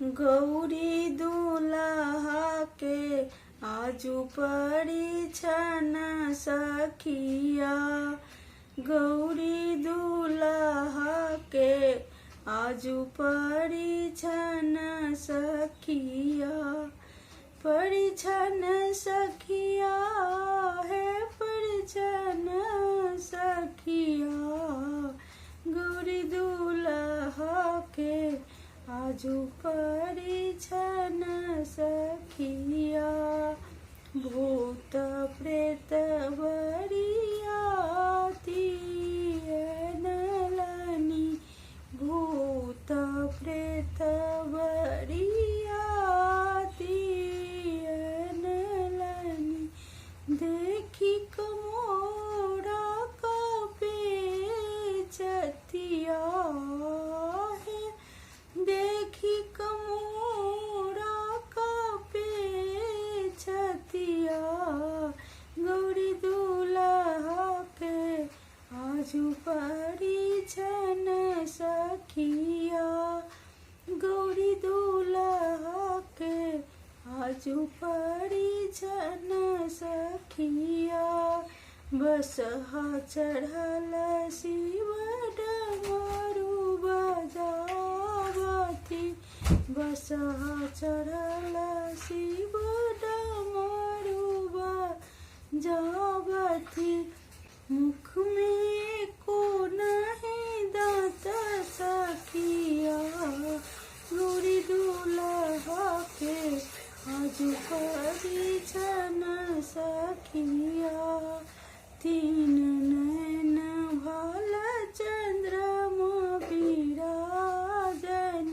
गौरी दुल्हा के आजू परिछन सखिया। गौरी दुल्हा के आजू परिछन सखिया। परिछन सखिया है परिछन सखिया। गौरी दुल्हा के आजू परिछन सखिया। भूत प्रेत बरियाती नलनी। भूत प्रेत बरियाती नलनी। देखी कमोरा कापे चतिया है। देखी कमोरा कापे छतिया। गौरी दुल्हा के आजू परिछन सखिया। गौरी दुल्हा के आजू परिछन सखिया। बसहा चढ़ल शिव डमरू बजावती। बसहा चढ़ल शिव डमरू बजावती। मुख में को नहीं दांत सखिया। गौरी दुल्हा के आजू परिछन सखिया। तीन नैन भाल चंद्रमा विराजन।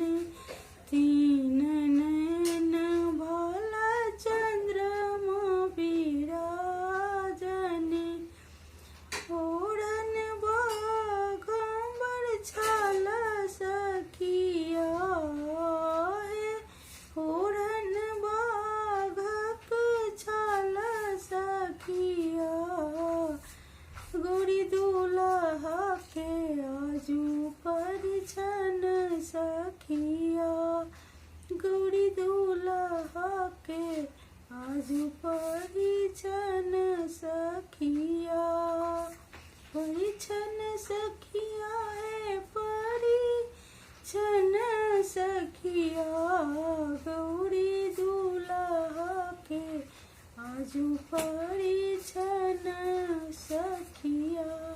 तीन नैन भाल चंद्रमा विराजन। ओढ़न बाघम्बर छाल सखिया है। ओढ़न बाघक छाल सखिया। गौरी दुल्हा के आजू परिछन सखिया। गौरी दुल्हा के आजू परिछन सखिया। परिछन सखिया है परिछन सखिया। गौरी दुल्हा के आजू परिछन सखिया।